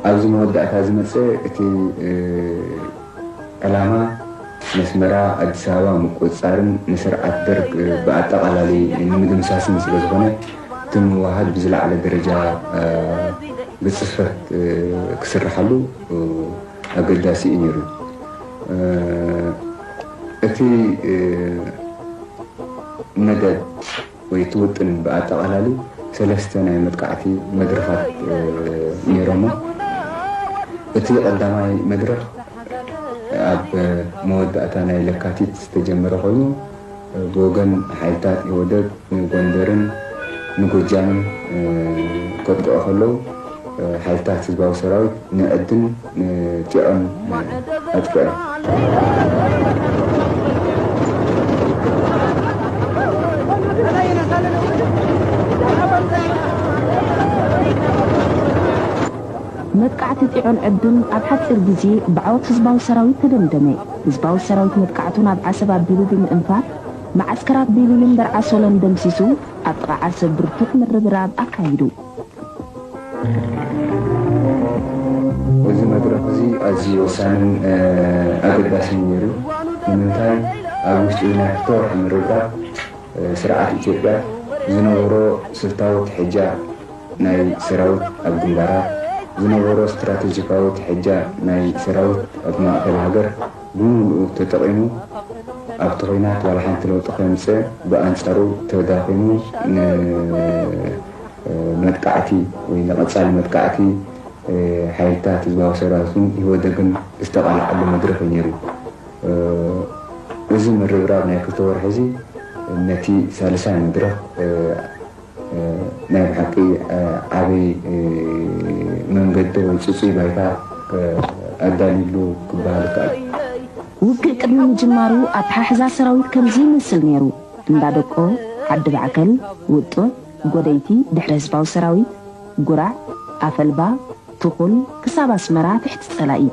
ኣብዚ መወዳእታ ዝመጸ እቲ ዕላማ ነስመራ ኣዲስ ኣበባ ምቁጽጻርን ንስርዓት ደርግ ብኣጠቓላሊ ንምድምሳስን ስለ ዝኾነ እቲ ምውሃድ ብዝለዓለ ደረጃ ብጽፈት ክስርሓሉ ኣገዳሲ እዩ ነይሩ። እቲ መደብ ወይ እቲ ውጥን ብኣጠቓላሊ ሰለስተ ናይ መጥቃዕቲ መድረኻት ነይሮሞ። እቲ ቀዳማይ መድረኽ ኣብ መወዳእታ ናይ ለካቲት ዝተጀመረ ኮይኑ ብወገን ሓይልታት ኢህወደግ ንጎንደርን ንጎጃምን ከጥቅዑ ከለዉ ሓይልታት ህዝባዊ ሰራዊት ንዕድን ንጢዖን ኣጥቅዑ። መጥቃዕቲ ጢዖን ዕድን ኣብ ሓፂር ግዜ ብዓወት ህዝባዊ ሰራዊት ተደምደመ። ህዝባዊ ሰራዊት መጥቃዕቱ ናብ ዓሰብ ኣቢሉ ብምእንፋት መዓስከራት ቤሉልን ደርዓ ሶሎን ደምሲሱ ኣብ ጥቓ ዓሰብ ብርቱዕ ምርብራብ ኣካይዱ። እዚ መድረኽ እዚ ኣዝዩ ወሳንን ኣገዳስን ነይሩ። ንምንታይ ኣብ ውሽጢ ናይ ክልተ ወርሒ ምርብራብ ስርዓት ኢትዮጵያ ዝነበሮ ስልታዊ ትሕጃ ናይ ሰራዊት ኣብ ግንባራት፣ ዝነበሮ ስትራቴጂካዊ ትሕጃ ናይ ሰራዊት ኣብ ማእከል ሃገር ብምሉኡ ተጠቒሙ ኣብቲ ኹናት ዋላ ሓንቲ ለውጢ ከየምጽአ ብኣንጻሩ ተዳኺሙ ንመጥቃዕቲ ወይ ንቐጻሊ መጥቃዕቲ ሓይልታት ህዝባዊ ሰራዊትን ኢህወደግን ዝተቓልዓሉ መድረኽ እዩ ነይሩ። እዚ ምርብራብ ናይ ክልተ ወርሒ እዚ ነቲ ሳልሳይ መድረኽ ናይ ብሓቂ ዓብዪ መንገዲ ወይ ፅፁይ ባይታ ኣዳልዩሉ ክበሃል ይከኣል። ውግእ ቅድሚ ምጅማሩ ኣተሓሕዛ ሰራዊት ከምዚ ይመስል ነይሩ። እንዳደቆ፣ ዓዲ ባዕከል፣ ውጡዕ፣ ጎደይቲ፣ ድሕሪ ህዝባዊ ሰራዊት፣ ጉራዕ፣ ኣፈልባ፣ ትኹል፣ ክሳብ ኣስመራ ትሕቲ ጸላኢ።